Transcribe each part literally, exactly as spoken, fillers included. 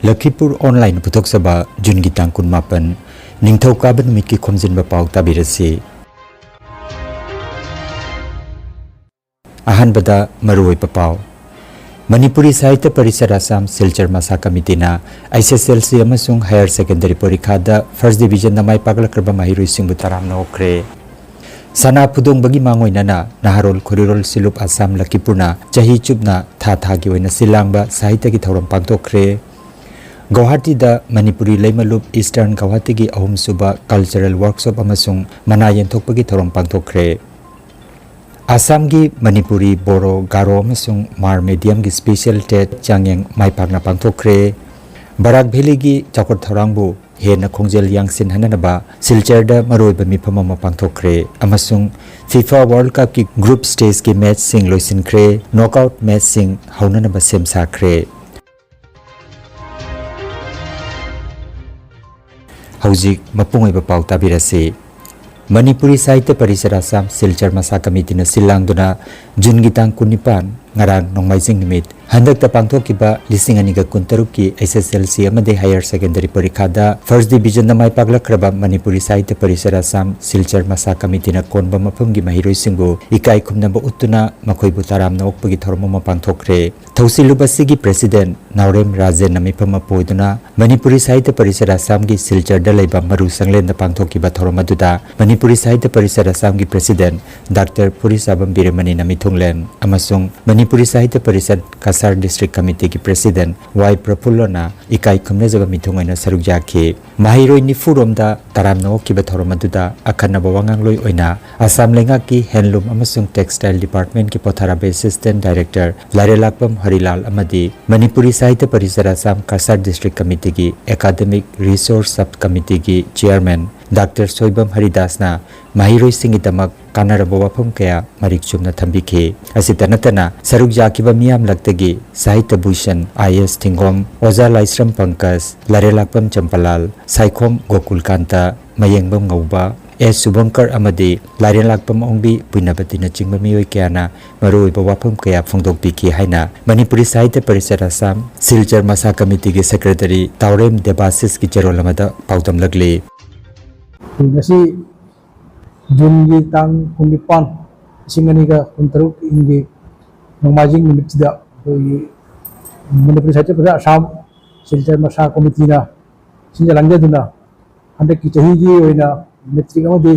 ꯂꯈꯤꯄꯨꯔ online ꯄꯨꯊꯣꯛꯆꯕ ꯖꯨꯟꯒꯤ ꯇꯥꯡ ꯀꯨꯟꯃꯥꯄꯟ, ꯅꯤꯡꯊꯧꯀꯥꯕ ꯅꯨꯃꯤꯠꯀꯤ ꯈꯣꯝꯖꯤꯟꯕ ꯄꯥꯎ ꯇꯥꯕꯤꯔꯁꯤ꯫ ꯑꯍꯥꯟꯕꯗ ꯃꯔꯨꯑꯣꯏꯕ ꯄꯥꯎ꯫ ꯃꯅꯤꯄꯨꯔꯤ ꯁꯥꯍꯤꯇ꯭ꯌ ꯄꯔꯤꯁꯠ ꯑꯁꯥꯝ ꯁꯤꯜꯆꯔ ꯃꯁꯥ ꯀꯃꯤꯇꯤꯅ ꯑꯩꯆ ꯑꯦꯁ ꯑꯦꯜ ꯁꯤ ꯑꯃꯁꯨꯡ ꯍꯥꯌꯔ ꯁꯦꯀꯦꯟꯗꯔꯤ ꯄꯔꯤꯈꯥꯗ ꯐꯥꯔꯁ ꯗꯤꯕꯤꯖꯟꯗ ꯃꯥꯏ ꯄꯥꯛꯂꯛꯂꯕ ꯃꯍꯩꯔꯣꯏꯁꯤꯡꯕꯨ ꯇꯔꯥꯝꯅ ꯑꯣꯛꯈ꯭ꯔꯦ꯫ ꯁꯅꯥ ꯐꯨꯗꯣꯡꯕꯒꯤ ꯃꯥꯡꯑꯣꯏꯅꯅ ꯅꯍꯥꯔꯣꯜ ꯈꯨꯔꯤꯔꯣꯜ ꯁꯤꯂꯨꯞ ꯑꯁꯥꯝ ꯂꯈꯤꯄꯨꯔꯅ ꯆꯍꯤ ꯆꯨꯞꯅ ꯊꯥ ꯊꯥꯒꯤ ꯑꯣꯏꯅ ꯁꯤꯜ ꯂꯥꯡꯕ ꯁꯥꯍꯤꯇ꯭ꯌꯒꯤ ꯊꯧꯔꯝ ꯄꯥꯡꯊꯣꯛꯈ꯭ꯔꯦ꯫ ꯒꯧꯍꯥꯇꯤꯗ ꯃꯅꯤꯄꯨꯔꯤ ꯂꯩꯃꯂꯨꯞ ꯏꯁꯇꯔꯟ ꯒꯧꯍꯥꯇꯤꯒꯤ ꯑꯍꯨꯝꯁꯨꯕ ꯀꯜꯆꯔꯦꯜ ꯋꯥꯔꯛꯁꯣꯞ ꯑꯃꯁꯨꯡ ꯃꯅꯥ ꯌꯦꯟꯊꯣꯛꯄꯒꯤ ꯊꯧꯔꯝ ꯄꯥꯡꯊꯣꯛꯈ꯭ꯔꯦ꯫ ꯑꯁꯥꯝꯒꯤ ꯃꯅꯤꯄꯨꯔꯤ, ꯕꯣꯔꯣ, ꯒꯥꯔꯣ ꯑꯃꯁꯨꯡ ꯃꯥꯔ ꯃꯦꯗꯤꯌꯝꯒꯤ ꯁ꯭ꯄꯦꯁꯤꯌꯦꯜ ꯇꯦꯠ ꯆꯥꯡꯌꯦꯡ ꯃꯥꯏ ꯄꯥꯛꯅ ꯄꯥꯡꯊꯣꯛꯈ꯭ꯔꯦ꯫ ꯕꯔꯥꯛ ꯚꯦꯂꯤꯒꯤ ꯆꯥꯎꯈꯠ ꯊꯧꯔꯥꯡꯕꯨ ꯍꯦꯟꯅ ꯈꯣꯡꯖꯦꯜ ꯌꯥꯡꯁꯤꯟꯍꯟꯅꯅꯕ ꯁꯤꯜꯆꯔꯗ ꯃꯔꯨꯑꯣꯏꯕ ꯃꯤꯐꯝ ꯑꯃ ꯄꯥꯡꯊꯣꯛꯈ꯭ꯔꯦ ꯑꯃꯁꯨꯡ ꯐꯤꯐꯥ ꯋꯥꯔꯜ ꯀꯞꯀꯤ ꯒ꯭ꯔꯨꯞ ꯁ꯭ꯇꯦꯖꯀꯤ ꯃꯦꯆꯁꯤꯡ ꯂꯣꯏꯁꯤꯟꯈ꯭ꯔꯦ꯫ ꯅꯣꯛꯑꯥꯎꯠ ꯃꯦꯆꯁꯤꯡ ꯍꯧꯅꯅꯕ ꯁꯦꯝ ꯁꯥꯈ꯭ꯔꯦ꯫ ꯍꯧꯖꯤꯛ ꯃꯄꯨꯡ ꯑꯣꯏꯕ ꯄꯥꯎ ꯇꯥꯕꯤꯔꯁꯤ꯫ ꯃꯅꯤꯄꯨꯔꯤ ꯁꯥꯍꯤꯇ꯭ꯌ ꯄꯔꯤꯁꯠ ꯑꯁꯥꯝ ꯁꯤꯜꯆꯔ ꯃꯁꯥ ꯀꯃꯤꯇꯤꯅ ꯁꯤꯜ ꯂꯥꯡꯗꯨꯅ ꯖꯨꯟꯒꯤ ꯇꯥꯡ ꯀꯨꯟꯅꯤꯄꯥꯟ, ꯉꯔꯥꯡ ꯅꯣꯡꯃꯥꯏꯖꯤꯡ ꯅꯨꯃꯤꯠ, ꯍꯟꯗꯛꯇ ꯄꯥꯡꯊꯣꯛꯈꯤꯕ ꯂꯤꯁꯤꯡ ꯑꯅꯤꯒ ꯀꯨꯟꯇꯔꯨꯛꯀꯤ ꯑꯩꯆ ꯑꯦꯁ ꯑꯦꯜ ꯁꯤ ꯑꯃꯗꯤ ꯍꯥꯌꯔ ꯁꯦꯀꯦꯟꯗꯔꯤ ꯄꯔꯤꯈꯥꯗ ꯐꯥꯔꯁ ꯗꯤꯕꯤꯖꯟꯗ ꯃꯥꯏ ꯄꯥꯛꯂꯛꯈ꯭ꯔꯕ ꯃꯅꯤꯄꯨꯔꯤ ꯁꯥꯍꯤꯇ꯭ꯌ ꯄꯔꯤꯁꯠ ꯑꯁꯥꯝ ꯁꯤꯜꯆꯔ ꯃꯁꯥ ꯀꯃꯤꯇꯤꯅ ꯀꯣꯟꯕ ꯃꯐꯝꯒꯤ ꯃꯍꯩꯔꯣꯏꯁꯤꯡꯕꯨ ꯏꯀꯥꯏ ꯈꯨꯝꯅꯕ ꯎꯠꯇꯨꯅ ꯃꯈꯣꯏꯕꯨ ꯇꯔꯥꯝꯅ ꯑꯣꯛꯄꯒꯤ ꯊꯧꯔꯝ ꯑꯃ ꯄꯥꯡꯊꯣꯛꯈ꯭ꯔꯦ꯫ ꯊꯧꯁꯤꯜꯂꯨꯞ ꯑꯁꯤꯒꯤ ꯄ꯭ꯔꯦꯁꯤꯗꯦꯟꯠ ꯅꯥꯎꯔꯦꯝ ꯔꯥꯖꯦꯟꯅ ꯃꯤꯐꯝ ꯑꯃ ꯄꯨꯗꯨꯅ ꯃꯅꯤꯄꯨꯔꯤ ꯁꯥꯍꯤꯇ꯭ꯌ ꯄꯔꯤꯁꯠ ꯑꯁꯥꯝꯒꯤ ꯁꯤꯜꯆꯔꯗ ꯂꯩꯕ ꯃꯔꯨ ꯁꯪꯂꯦꯟꯗ ꯄꯥꯡꯊꯣꯛꯈꯤꯕ ꯊꯧꯔꯝ ꯑꯗꯨꯗ ꯃꯅꯤꯄꯨꯔꯤ ꯁꯥꯍꯤꯇ꯭ꯌ ꯄꯔꯤꯁꯠ ꯑꯁꯥꯝꯒꯤ ꯄ꯭ꯔꯦꯁꯤꯗꯦꯟꯠ ꯗꯥꯛꯇꯔ ꯐꯨꯔꯤꯁꯥꯕꯝ ꯕꯤꯔꯦꯃꯅꯤꯅ ꯃꯤꯊꯨꯡꯂꯦꯟ ꯑꯃꯁꯨꯡ ꯃꯅꯤꯄꯨꯔꯤ ꯁꯥꯍꯤꯇ꯭ꯌ ꯄꯔꯤꯁꯠ ꯀꯁꯥꯔ ꯗꯤꯁꯇ꯭ꯔꯤꯛ ꯀꯃꯤꯇꯤꯒꯤ ꯄ꯭ꯔꯦꯁꯤꯗꯦꯟꯠ ꯋꯥꯏ ꯄ꯭ꯔꯐꯨꯜꯂꯣꯅ ꯏꯀꯥꯏ ꯈꯨꯝꯅꯖꯕ ꯃꯤꯊꯨꯡ ꯑꯣꯏꯅ ꯁꯔꯨꯛ ꯌꯥꯈꯤ꯫ ꯃꯍꯩꯔꯣꯏ ꯅꯤꯐꯨ ꯔꯣꯝꯗ ꯇꯔꯥꯝꯅ ꯑꯣꯛꯈꯤꯕ ꯊꯧꯔꯝ ꯑꯗꯨꯗ ꯑꯈꯟꯅꯕ ꯋꯥꯉꯥꯡꯂꯣꯏ ꯑꯣꯏꯅ ꯑꯁꯥꯝ ꯂꯩꯉꯥꯛꯀꯤ ꯍꯦꯟꯂꯨꯝ ꯑꯃꯁꯨꯡ ꯇꯦꯛꯁꯇꯥꯏꯜ ꯗꯤꯄꯥꯔꯠꯃꯦꯟꯠꯀꯤ ꯄꯣꯊꯥꯔꯥꯕ ꯑꯦꯁꯤꯁꯇꯦꯟꯠ ꯗꯥꯏꯔꯦꯛꯇꯔ ꯂꯥꯏꯔꯦꯂꯥꯛꯄꯝ ꯍꯔꯤꯂꯥꯜ ꯑꯃꯗꯤ ꯃꯅꯤꯄꯨꯔꯤ ꯁꯥꯍꯤꯇ꯭ꯌ ꯄꯔꯤꯁꯠ ꯑꯁꯥꯝ ꯀꯁꯥꯔ ꯗꯤꯁꯇ꯭ꯔꯤꯛ ꯀꯃꯤꯇꯤꯒꯤ ꯑꯦꯀꯥꯗꯦꯃꯤꯛ ꯔꯤꯁꯣꯔꯁ ꯁꯕ ꯀꯃꯤꯇꯤꯒꯤ ꯆꯤꯌꯔꯃꯦꯟ ꯗꯥꯛꯇꯔ ꯁꯣꯏꯕꯝ ꯍꯔꯤꯗꯥꯁꯅ ꯃꯍꯩꯔꯣꯏꯁꯤꯡꯒꯤꯗꯃꯛ ꯀꯥꯟꯅꯔꯕ ꯋꯥꯐꯝ ꯀꯌꯥ ꯃꯔꯤꯛ ꯆꯨꯝꯅ ꯊꯝꯕꯤꯈꯤ꯫ ꯑꯁꯤꯇ ꯅꯠꯇꯅ ꯁꯔꯨꯛ ꯌꯥꯈꯤꯕ ꯃꯤꯌꯥꯝꯂꯛꯇꯒꯤ ꯁꯥꯍꯤꯇ꯭ꯌ ꯚꯨꯁꯟ ꯑꯥꯏ ꯑꯦꯁ ꯊꯤꯡꯒꯣꯝ, ꯑꯣꯖꯥ ꯂꯥꯏꯁ꯭ꯔꯝ ꯄꯪꯀꯖ, ꯂꯥꯏꯔꯦꯂꯥꯛꯄꯝ ꯆꯝꯄꯂꯥꯜ, ꯁꯥꯏꯈꯣꯝ ꯒꯣꯀꯨꯜꯀꯥꯟꯇ, ꯃꯌꯦꯡꯕꯝ ꯉꯧꯕ, ꯑꯦꯁ ꯁꯨꯚꯪꯀꯔ ꯑꯃꯗꯤ ꯂꯥꯏꯔꯦꯟꯂꯥꯛꯄꯝ ꯑꯣꯡꯕꯤ ꯄꯨꯏꯅꯕꯇꯤꯅꯆꯤꯡꯕ ꯃꯤꯑꯣꯏ ꯀꯌꯥꯅ ꯃꯔꯨꯑꯣꯏꯕ ꯋꯥꯐꯝ ꯀꯌꯥ ꯐꯣꯡꯗꯣꯛꯄꯤꯈꯤ ꯍꯥꯏꯅ ꯃꯅꯤꯄꯨꯔꯤ ꯁꯥꯍꯤꯇ꯭ꯌ ꯄꯔꯤꯁꯠ ꯑꯁꯥꯝ ꯁꯤꯜꯆꯔ ꯃꯁꯥ ꯀꯃꯤꯇꯤꯒꯤ ꯁꯦꯀ꯭ꯔꯦꯇꯔꯤ ꯇꯥꯎꯔꯦꯝ ꯗꯦꯕꯥꯁꯤꯁꯀꯤ ꯆꯦꯔꯣꯜ ꯑꯃꯗ ꯄꯥꯎꯗꯝꯂꯛꯂꯤ꯫ ꯉꯁꯤ ꯖꯨꯟꯒꯤ ꯇꯥꯡ ꯀꯨꯟꯅꯤꯄꯥꯟ, ꯂꯤꯁꯤꯡ ꯑꯅꯤꯒ ꯀꯨꯟꯇꯔꯨꯛ ꯏꯪꯒꯤ ꯅꯣꯡꯃꯥꯏꯖꯤꯡ ꯅꯨꯃꯤꯠꯁꯤꯗ ꯑꯩꯈꯣꯏꯒꯤ ꯃꯅꯤꯄꯨꯔꯤ ꯁꯥꯍꯤꯇ꯭ꯌ ꯄꯔꯤꯁꯠ ꯑꯁꯥꯝ ꯁꯤꯜꯆꯔ ꯃꯁꯥ ꯀꯃꯤꯇꯤꯅ ꯁꯤꯟꯖ ꯂꯥꯡꯖꯗꯨꯅ ꯍꯟꯗꯛꯀꯤ ꯆꯍꯤꯒꯤ ꯑꯣꯏꯅ ꯃꯦꯇ꯭ꯔꯤꯛ ꯑꯃꯗꯤ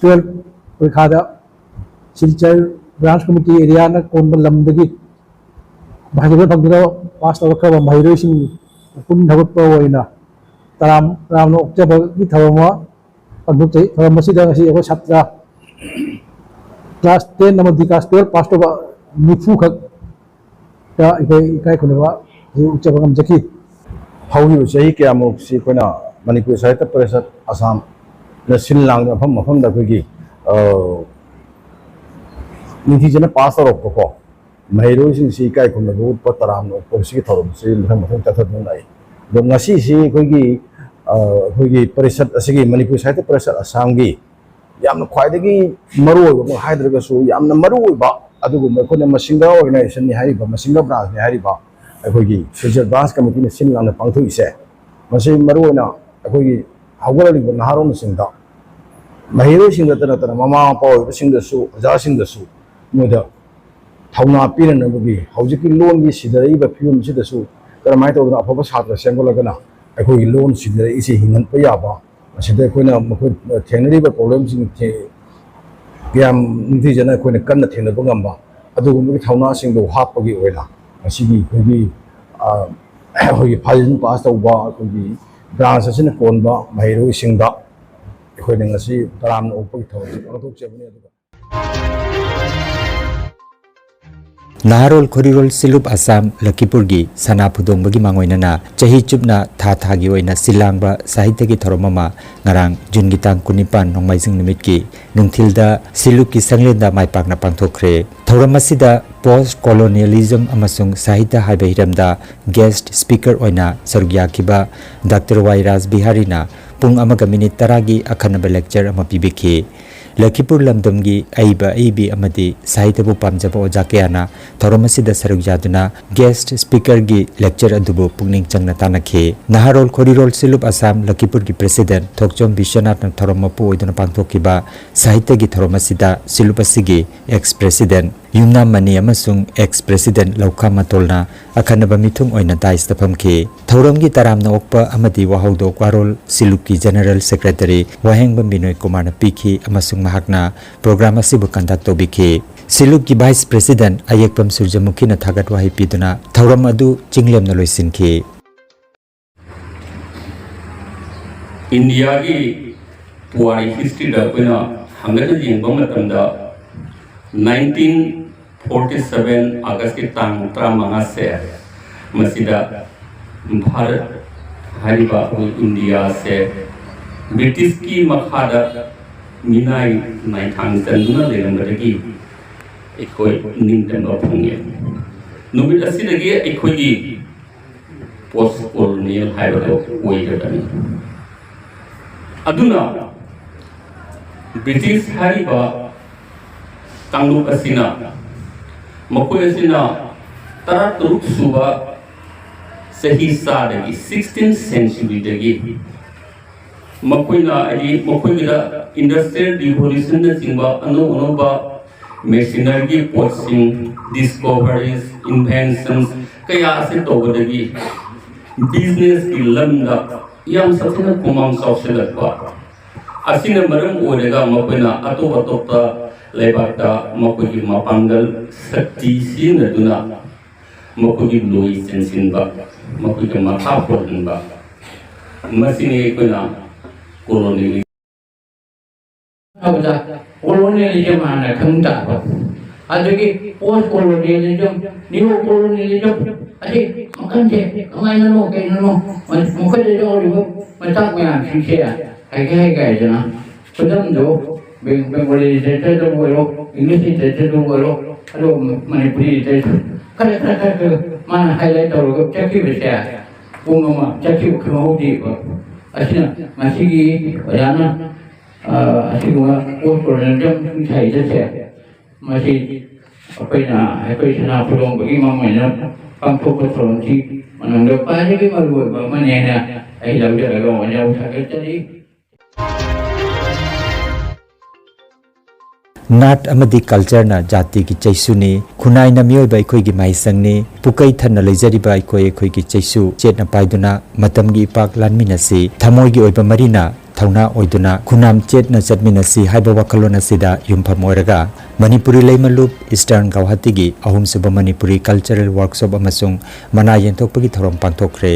ꯇꯨꯋꯦꯜꯐ ꯄꯔꯤꯈꯥꯗ ꯁꯤꯜꯆꯔ ꯕ꯭ꯔꯥꯟꯁ ꯀꯃꯤꯇꯤ ꯑꯦꯔꯤꯌꯥꯅ ꯀꯣꯟꯕ ꯂꯝꯗꯒꯤ ꯃꯍꯩꯔꯣꯏ ꯐꯪꯗꯨꯅ ꯄꯥꯁ ꯇꯧꯔꯛꯈ꯭ꯔꯕ ꯃꯍꯩꯔꯣꯏꯁꯤꯡ ꯄꯨꯛꯅꯤꯡ ꯊꯧꯒꯠꯄ ꯑꯣꯏꯅ ꯇꯔꯥꯝ ꯇꯔꯥꯝꯅ ꯑꯣꯛꯆꯕꯒꯤ ꯊꯧꯔꯝ ꯑꯃ ꯄꯥꯡꯊꯣꯛꯆꯩ꯫ ꯊꯧꯔꯝ ꯑꯁꯤꯗ ꯉꯁꯤ ꯑꯩꯈꯣꯏ ꯁꯥꯇ꯭ꯔ ꯀ꯭ꯂꯥꯁ ꯇꯦꯟ ꯑꯃꯗꯤ ꯀ꯭ꯂꯥꯁ ꯇꯨꯋꯦꯜꯐ ꯄꯥꯁ ꯇꯧꯕ ꯅꯤꯐꯨ ꯈꯛꯇ ꯑꯩꯈꯣꯏ ꯏꯀꯥꯏ ꯈꯨꯝꯅꯕ ꯑꯁꯤ ꯎꯠꯆꯕ ꯉꯝꯖꯈꯤ꯫ ꯍꯧꯈꯤꯕ ꯆꯍꯤ ꯀꯌꯥꯃꯨꯛꯁꯤ ꯑꯩꯈꯣꯏꯅ ꯃꯅꯤꯄꯨꯔ ꯁꯥꯍꯤꯇ꯭ꯌ ꯄꯔꯤꯁꯠ ꯑꯁꯥꯝꯅ ꯁꯤꯜ ꯂꯥꯡꯗꯨꯅ ꯃꯐꯝ ꯃꯐꯝꯗ ꯑꯩꯈꯣꯏꯒꯤ, ꯑ, ꯅꯤꯡꯊꯤꯖꯅ ꯄꯥꯁ ꯇꯧꯔꯛꯄꯀꯣ, ꯃꯍꯩꯔꯣꯏꯁꯤꯡꯁꯤ ꯏꯀꯥꯏ ꯈꯨꯝꯅꯕ ꯎꯠꯄ ꯇꯔꯥꯝꯅ ꯑꯣꯛꯄ ꯁꯤꯒꯤ ꯊꯧꯔꯝꯁꯤ ꯃꯊꯪ ꯃꯊꯪ ꯆꯠꯊꯗꯨꯅ ꯂꯥꯛꯏ꯫ ꯑꯗꯣ ꯉꯁꯤꯁꯤ ꯑꯩꯈꯣꯏꯒꯤ, ꯑ, ꯑꯩꯈꯣꯏꯒꯤ ꯄꯔꯤꯁꯠ ꯑꯁꯤꯒꯤ, ꯃꯅꯤꯄꯨꯔ ꯁꯥꯍꯤꯇ꯭ꯌ ꯄꯔꯤꯁꯠ ꯑꯁꯥꯝꯒꯤ ꯌꯥꯝꯅ ꯈ꯭ꯋꯥꯏꯗꯒꯤ ꯃꯔꯨꯑꯣꯏꯕ ꯑꯃ ꯍꯥꯏꯗ꯭ꯔꯒꯁꯨ ꯌꯥꯝꯅ ꯃꯔꯨꯑꯣꯏꯕ ꯑꯗꯨꯒꯨꯝꯕ ꯑꯩꯈꯣꯏꯅ ꯃꯁꯤꯡꯗ ꯑꯣꯔꯒꯅꯥꯏꯖꯦꯁꯟꯅꯤ ꯍꯥꯏꯔꯤꯕ, ꯃꯁꯤꯡꯗ ꯕ꯭ꯔꯥꯟꯁꯅꯤ ꯍꯥꯏꯔꯤꯕ ꯑꯩꯈꯣꯏꯒꯤ ꯁꯤꯜꯆꯔ ꯕ꯭ꯔꯥꯟꯁ ꯀꯃꯤꯇꯤꯅ ꯁꯤꯟ ꯂꯥꯡꯅ ꯄꯥꯡꯊꯣꯛꯏꯁꯦ, ꯃꯁꯤ ꯃꯔꯨꯑꯣꯏꯅ ꯑꯩꯈꯣꯏꯒꯤ ꯍꯧꯒꯠꯂꯛꯂꯤꯕ ꯅꯍꯥꯔꯣꯜꯁꯤꯡꯗ, ꯃꯍꯩꯔꯣꯏꯁꯤꯡꯗꯇ ꯅꯠꯇꯅ ꯃꯃꯥ ꯃꯄꯥ ꯑꯣꯏꯕꯁꯤꯡꯗꯁꯨ, ꯑꯣꯖꯥꯁꯤꯡꯗꯁꯨ ꯃꯣꯏꯗ ꯊꯧꯅꯥ ꯄꯤꯅꯅꯕꯒꯤ, ꯍꯧꯖꯤꯛꯀꯤ ꯂꯣꯟꯒꯤ ꯁꯤꯊꯔꯛꯏꯕ ꯐꯤꯕꯝꯁꯤꯗꯁꯨ ꯀꯔꯝꯍꯥꯏꯅ ꯇꯧꯗꯅ ꯑꯐꯕ ꯁꯥꯇ꯭ꯔ ꯁꯦꯝꯒꯠꯂꯒꯅ ꯑꯩꯈꯣꯏꯒꯤ ꯂꯣꯟ ꯁꯤꯊꯔꯛꯏꯁꯦ ꯍꯤꯡꯍꯟꯕ ꯌꯥꯕ, ꯃꯁꯤꯗ ꯑꯩꯈꯣꯏꯅ ꯃꯈꯣꯏ ꯊꯦꯡꯅꯔꯤꯕ ꯄ꯭ꯔꯣꯕ꯭ꯂꯦꯝꯁꯤꯡ ꯊꯦ-, ꯀꯌꯥꯝ ꯅꯤꯡꯊꯤꯖꯅ ꯑꯩꯈꯣꯏꯅ ꯀꯟꯅ ꯊꯦꯡꯅꯕ ꯉꯝꯕ, ꯑꯗꯨꯒꯨꯝꯕꯒꯤ ꯊꯧꯅꯥꯁꯤꯡꯗꯣ ꯍꯥꯞꯄꯒꯤ ꯑꯣꯏꯅ ꯉꯁꯤꯒꯤ ꯑꯩꯈꯣꯏꯒꯤ, ꯑ, ꯑꯩꯈꯣꯏꯒꯤ ꯐꯥꯖꯤꯟ ꯄꯥꯁ ꯇꯧꯕ ꯑꯩꯈꯣꯏꯒꯤ ꯕ꯭ꯔꯥꯟꯁ ꯑꯁꯤꯅ ꯀꯣꯟꯕ ꯃꯍꯩꯔꯣꯏꯁꯤꯡꯗ ꯑꯩꯈꯣꯏꯅ ꯉꯁꯤ ꯇꯔꯥꯝꯅ ꯑꯣꯛꯄꯒꯤ ꯊꯧꯔꯝꯁꯤ ꯄꯥꯡꯊꯣꯛꯆꯕꯅꯤ꯫ ꯑꯗꯨꯒ ꯅꯍꯥꯔꯣꯜ ꯈꯣꯔꯤꯔꯣꯜ ꯁꯤꯂꯨꯞ ꯑꯁꯥꯝ ꯂꯈꯤꯄꯨꯔꯒꯤ ꯁꯅꯥ ꯐꯨꯗꯣꯡꯕꯒꯤ ꯃꯥꯡꯑꯣꯏꯅꯅ ꯆꯍꯤ ꯆꯨꯞꯅ ꯊꯥ ꯊꯥꯒꯤ ꯑꯣꯏꯅ ꯁꯤꯜ ꯂꯥꯡꯕ ꯁꯥꯍꯤꯇ꯭ꯌꯒꯤ ꯊꯧꯔꯝ ꯑꯃ ꯉꯔꯥꯡ ꯖꯨꯟꯒꯤ ꯇꯥꯡ ꯀꯨꯟꯅꯤꯄꯥꯟ ꯅꯣꯡꯃꯥꯏꯖꯤꯡ ꯅꯨꯃꯤꯠꯀꯤ ꯅꯨꯡꯊꯤꯜꯗ ꯁꯤꯂꯨꯞꯀꯤ ꯁꯪꯂꯦꯟꯗ ꯃꯥꯏ ꯄꯥꯛꯅ ꯄꯥꯡꯊꯣꯛꯈ꯭ꯔꯦ꯫ ꯊꯧꯔꯝ ꯑꯁꯤꯗ Post Colonialism ꯑꯃꯁꯨꯡ ꯁꯥꯍꯤꯇ꯭ꯌ ꯍꯥꯏꯕ ꯍꯤꯔꯝꯗ guest speaker ꯑꯣꯏꯅ ꯁꯔꯨꯛ ꯌꯥꯈꯤꯕ ꯗꯥꯛꯇꯔ ꯋꯥꯏ ꯔꯥꯖ ꯕꯤꯍꯥꯔꯤꯅ ꯄꯨꯡ ꯑꯃꯒ ꯃꯤꯅꯤꯠ ꯇꯔꯥꯒꯤ ꯑꯈꯟꯅꯕ lecture ꯑꯃ ꯄꯤꯕꯤꯈꯤ꯫ ꯂꯈꯤꯄꯨꯔ ꯂꯝꯗꯝꯒꯤ ꯑꯏꯕ ꯑꯏꯕꯤ ꯑꯃꯗꯤ ꯁꯥꯍꯤꯇ꯭ꯌꯕꯨ ꯄꯥꯝꯖꯕ ꯑꯣꯖꯥ ꯀꯌꯥꯅ ꯊꯧꯔꯝ ꯑꯁꯤꯗ ꯁꯔꯨꯛ ꯌꯥꯗꯨꯅ guest speakerꯒꯤ lecture ꯑꯗꯨꯕꯨ ꯄꯨꯛꯅꯤꯡ ꯆꯪꯅ ꯇꯥꯟꯅꯈꯤ꯫ ꯅꯍꯥꯔꯣꯜ ꯈꯣꯔꯤꯔꯣꯜ ꯁꯤꯂꯨꯞ ꯑꯁꯥꯝ ꯂꯈꯤꯄꯨꯔꯒꯤ president ꯊꯣꯛꯆꯣꯝ ꯕꯤꯁ꯭ꯋꯅꯥꯊꯅ ꯊꯧꯔꯝ ꯃꯄꯨ ꯑꯣꯏꯗꯨꯅ ꯄꯥꯡꯊꯣꯛꯈꯤꯕ ꯁꯥꯍꯤꯇ꯭ꯌꯒꯤ ꯊꯧꯔꯝ ꯑꯁꯤꯗ ꯁꯤꯂꯨꯞ ꯑꯁꯤꯒꯤ ex president ꯌꯨꯝꯅꯥꯝ ꯃꯅꯤ ꯑꯃꯁꯨꯡ ex president ꯂꯧꯈꯥꯝ ꯃꯇꯣꯜꯅ ꯑꯈꯟꯅꯕ ꯃꯤꯊꯨꯡ ꯑꯣꯏꯅ dais ꯇ ꯐꯝꯈꯤ꯫ ꯊꯧꯔꯝꯒꯤ ꯇꯔꯥꯝꯅ ꯑꯣꯛꯄ ꯑꯃꯗꯤ ꯋꯥꯍꯧꯗꯣꯛ ꯋꯥꯔꯣꯜ ꯁꯤꯂꯨꯞꯀꯤ general secretary ꯋꯥꯍꯦꯡꯕꯝ ꯕꯤꯅꯣꯏ ꯀꯨꯃꯥꯔꯅ ꯄꯤꯈꯤ ꯑꯃꯁꯨꯡ ꯃꯍꯥꯛꯅ program ꯑꯁꯤꯕꯨ conduct ꯇꯧꯕꯤꯈꯤ꯫ ꯁꯤꯂꯨꯞꯀꯤ vice president ꯑꯌꯦꯛꯄꯝ ꯁꯨꯔꯖꯃꯨꯈꯤꯅ ꯊꯥꯒꯠ ꯋꯥꯍꯩ ꯄꯤꯗꯨꯅ ꯊꯧꯔꯝ ꯑꯗꯨ ꯆꯤꯡꯂꯦꯝꯅ ꯂꯣꯏꯁꯤꯟꯈꯤ꯫ ꯏꯟꯗꯤꯌꯥꯒꯤ ꯄꯨꯋꯥꯔꯤ historyꯗ ꯑꯩꯈꯣꯏꯅ ꯍꯪꯒꯠꯅ ꯌꯦꯡꯕ ꯃꯇꯝꯗ, nineteen forty seven Augustꯀꯤ ꯇꯥꯡ ꯇꯔꯥꯃꯉꯥꯁꯦ, ꯃꯁꯤꯗ ꯚꯥꯔꯠ ꯍꯥꯏꯔꯤꯕ ꯑꯩꯈꯣꯏ ꯏꯟꯗꯤꯌꯥꯁꯦ Britishꯀꯤ ꯃꯈꯥꯗ ꯃꯤꯅꯥꯏ ꯅꯥꯏꯊꯥꯡ ꯆꯟꯗꯨꯅ ꯂꯩꯔꯝꯕꯗꯒꯤ ꯑꯩꯈꯣꯏ ꯅꯤꯡꯇꯝꯕ ꯐꯪꯉꯦ꯫ ꯅꯨꯃꯤꯠ ꯑꯁꯤꯗꯒꯤ ꯑꯩꯈꯣꯏꯒꯤ post colonial ꯍꯥꯏꯕꯗꯣ ꯑꯣꯏꯔꯕꯅꯤ꯫ ꯑꯗꯨꯅ British ꯍꯥꯏꯔꯤꯕ ꯀꯥꯡꯂꯨꯞ ꯑꯁꯤꯅ, ꯃꯈꯣꯏ ꯑꯁꯤꯅ ꯇꯔꯥꯇꯔꯨꯛ ꯁꯨꯕ ꯆꯍꯤ ꯆꯥꯗꯒꯤ, sixteenth centuryꯗꯒꯤ ꯃꯈꯣꯏꯅ, ꯍꯥꯏꯗꯤ, ꯃꯈꯣꯏꯒꯤꯗ industrial revolutionꯅꯆꯤꯡꯕ ꯑꯅꯧ ꯑꯅꯧꯕ machineryꯒꯤ ꯄꯣꯠꯁꯤꯡ, discoveries, inventions ꯀꯌꯥ ꯑꯁꯤ ꯇꯧꯕꯗꯒꯤ businessꯀꯤ ꯂꯝꯗ ꯌꯥꯝ ꯁꯥꯊꯤꯅ ꯈꯨꯃꯥꯡ ꯆꯥꯎꯁꯤꯜꯂꯛꯄ ꯑꯁꯤꯅ ꯃꯔꯝ ꯑꯣꯏꯔꯒ ꯃꯈꯣꯏꯅ ꯑꯇꯣꯞ ꯑꯇꯣꯞꯄ ꯂꯩꯕꯥꯛꯇ ꯃꯈꯣꯏꯒꯤ ꯃꯄꯥꯡꯒꯜ ꯁꯛꯇꯤ ꯁꯤꯖꯤꯟꯅꯗꯨꯅ ꯃꯈꯣꯏꯒꯤ ꯂꯣꯏ ꯆꯦꯟꯁꯤꯟꯕ, ꯃꯈꯣꯏꯒꯤ ꯃꯈꯥ ꯄꯣꯟꯍꯟꯕ, ꯃꯁꯤꯅꯤ ꯑꯩꯈꯣꯏꯅ colonial ꯍꯥꯏꯕꯗ colonialism ꯍꯥꯟꯅ ꯈꯪ ꯇꯥꯕ, ꯑꯗꯒꯤ post colonialism, neo colonialism, ꯑꯁꯤ ꯃꯈꯜꯁꯦ ꯀꯃꯥꯏꯅꯅꯣ, ꯀꯩꯅꯣꯅꯣ, ꯃꯈꯣꯏꯗ ꯌꯥꯎꯔꯤꯕ ꯃꯆꯥꯛ ꯃꯌꯥꯝꯁꯤꯡꯁꯦ ꯍꯥꯏꯒꯦ ꯍꯥꯏꯒꯦ ꯍꯥꯏꯗꯅ, ꯈꯨꯗꯝꯗꯣ, Beng-, Bengali literature ꯗꯕꯨ ꯑꯣꯏꯔꯣ, English literature ꯗꯕꯨ ꯑꯣꯏꯔꯣ, ꯑꯗꯣ ꯃꯅꯤꯄꯨꯔꯤ ꯂꯤꯇꯔꯦꯆꯔ ꯈꯔ ꯈꯔ ꯈꯔ ꯈꯔ ꯃꯥꯅ ꯍꯥꯏꯂꯥꯏꯠ ꯇꯧꯔꯒ ꯆꯠꯈꯤꯕꯁꯦ ꯄꯨꯡ ꯑꯃ ꯆꯠꯈꯤꯕ ꯈꯪꯍꯧꯗꯦꯕ꯫ ꯑꯁꯤꯅ ꯉꯁꯤꯒꯤ ꯑꯣꯖꯥꯅ ꯑꯁꯤꯒꯨꯝꯕ ꯄꯣꯁ ꯀꯣꯂꯣꯅꯤꯌꯦꯂꯤꯖꯝ ꯏꯁꯥꯏꯗꯁꯦ ꯃꯁꯤ ꯑꯩꯈꯣꯏꯅ ꯑꯩꯈꯣꯏ ꯁꯅꯥ ꯐꯨꯂꯣꯡꯕꯒꯤ ꯃꯃꯣꯏꯅ ꯄꯥꯡꯊꯣꯛꯄ ꯊꯧꯔꯝꯁꯤ ꯃꯅꯨꯡꯗ ꯈ꯭ꯋꯥꯏꯗꯒꯤ ꯃꯔꯨꯑꯣꯏꯕ ꯑꯃꯅꯤ ꯍꯥꯏꯅ ꯑꯩ ꯂꯧꯖꯔꯒ ꯑꯣꯏꯅ ꯊꯥꯒꯠꯆꯔꯤ꯫ ꯅꯥꯠ ꯑꯃꯗꯤ ꯀꯜꯆꯔꯅ ꯖꯥꯇꯤꯒꯤ ꯆꯩꯁꯨꯅꯤ꯫ ꯈꯨꯟꯅꯥꯏꯅ ꯃꯤꯑꯣꯏꯕ ꯑꯩꯈꯣꯏꯒꯤ ꯃꯍꯩꯁꯪꯅꯤ꯫ ꯄꯨꯀꯩ ꯊꯟꯅ ꯂꯩꯖꯔꯤꯕ ꯑꯩꯈꯣꯏ ꯑꯩꯈꯣꯏꯒꯤ ꯆꯩꯁꯨ ꯆꯦꯠꯅ ꯄꯥꯏꯗꯨꯅ ꯃꯇꯝꯒꯤ ꯏꯄꯥꯛ ꯂꯥꯟꯃꯤꯟꯅꯁꯤ꯫ ꯊꯃꯣꯏꯒꯤ ꯑꯣꯏꯕ ꯃꯔꯤꯅ ꯊꯧꯅꯥ ꯑꯣꯏꯗꯨꯅ ꯈꯨꯟꯅꯥꯝ ꯆꯦꯠꯅ ꯆꯠꯃꯤꯟꯅꯁꯤ ꯍꯥꯏꯕ ꯋꯥꯈꯜꯂꯣꯟ ꯑꯁꯤꯗ ꯌꯨꯝꯐꯝ ꯑꯣꯏꯔꯒ ꯃꯅꯤꯄꯨꯔꯤ ꯂꯩꯃꯂꯨꯞ ꯏꯁꯇꯔꯟ ꯒꯧꯍꯥꯇꯤꯒꯤ ꯑꯍꯨꯝꯁꯨꯕ ꯃꯅꯤꯄꯨꯔꯤ ꯀꯜꯆꯔꯦꯜ ꯋꯥꯔꯛꯁꯣꯞ ꯑꯃꯁꯨꯡ ꯃꯅꯥ ꯌꯦꯟꯊꯣꯛꯄꯒꯤ ꯊꯧꯔꯝ ꯄꯥꯡꯊꯣꯛꯈ꯭ꯔꯦ꯫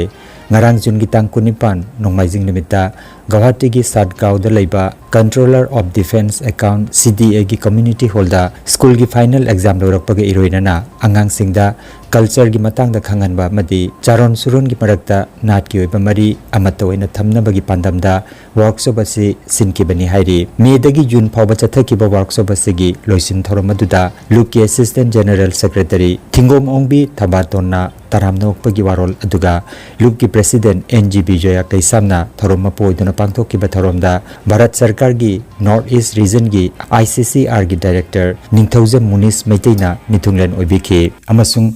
ꯉꯔꯥꯡ ꯖꯨꯟꯒꯤ ꯇꯥꯡ ꯀꯨꯟꯅꯤꯄꯥꯟ ꯅꯣꯡꯃꯥꯏꯖꯤꯡ ꯅꯨꯃꯤꯠꯇ ꯒꯧꯍꯥꯇꯤꯒꯤ ꯁꯥꯠꯒꯥꯎꯗ ꯂꯩꯕ Controller of Defence Account, C D A, ꯒꯤ community hall ꯗ ꯁ꯭ꯀꯨꯜꯒꯤ ꯐꯥꯏꯅꯦꯜ ꯑꯦꯛꯖꯥꯝ ꯂꯣꯏꯔꯛꯄꯒ ꯏꯔꯣꯏꯅꯅ ꯑꯉꯥꯡꯁꯤꯡꯗ ꯀꯜꯆꯔꯒꯤ ꯃꯇꯥꯡꯗ ꯈꯪꯍꯟꯕ ꯑꯃꯗꯤ ꯆꯥꯔꯣꯟ ꯁꯨꯔꯣꯟꯒꯤ ꯃꯔꯛꯇ ꯅꯥꯠꯀꯤ ꯑꯣꯏꯕ ꯃꯔꯤ ꯑꯃꯠꯇ ꯑꯣꯏꯅ ꯊꯝꯅꯕꯒꯤ ꯄꯥꯟꯗꯝꯗ ꯋꯥꯔꯛꯁꯣꯞ ꯑꯁꯤ ꯁꯤꯟꯈꯤꯕꯅꯤ ꯍꯥꯏꯔꯤ꯫ ꯃꯦꯗꯒꯤ ꯖꯨꯟ ꯐꯥꯎꯕ ꯆꯠꯊꯈꯤꯕ ꯋꯥꯔꯛꯁꯣꯞ ꯑꯁꯤꯒꯤ ꯂꯣꯏꯁꯤꯟ ꯊꯧꯔꯝ ꯑꯗꯨꯗ ꯂꯨꯞꯀꯤ Assistant General Secretary ꯊꯤꯡꯒꯣꯝ ꯑꯣꯡꯕꯤ ꯊꯕꯥꯇꯣꯟꯅ ꯇꯔꯥꯝꯅ ꯑꯣꯛꯄꯒꯤ ꯋꯥꯔꯣꯜ ꯑꯗꯨꯒ ꯂꯨꯞꯀꯤ President N G ꯕꯤꯖꯣꯌꯥ ꯀꯩꯁꯥꯝꯅ ꯊꯧꯔꯝ ꯃꯄꯨ ꯑꯣꯏꯗꯨꯅ ꯄꯥꯡꯊꯣꯛꯈꯤꯕ ꯊꯧꯔꯝꯗ ꯚꯥꯔꯠ ꯁꯔꯀꯥꯔꯒꯤ North East Region ꯒꯤ I C C R ꯒꯤ Director ꯅꯤꯡꯊꯧꯖꯝ ꯃꯨꯅꯤꯁ ꯃꯩꯇꯩꯅ ꯃꯤꯊꯨꯡꯂꯦꯟ ꯑꯣꯏꯕꯤꯈꯤ ꯑꯃꯁꯨꯡ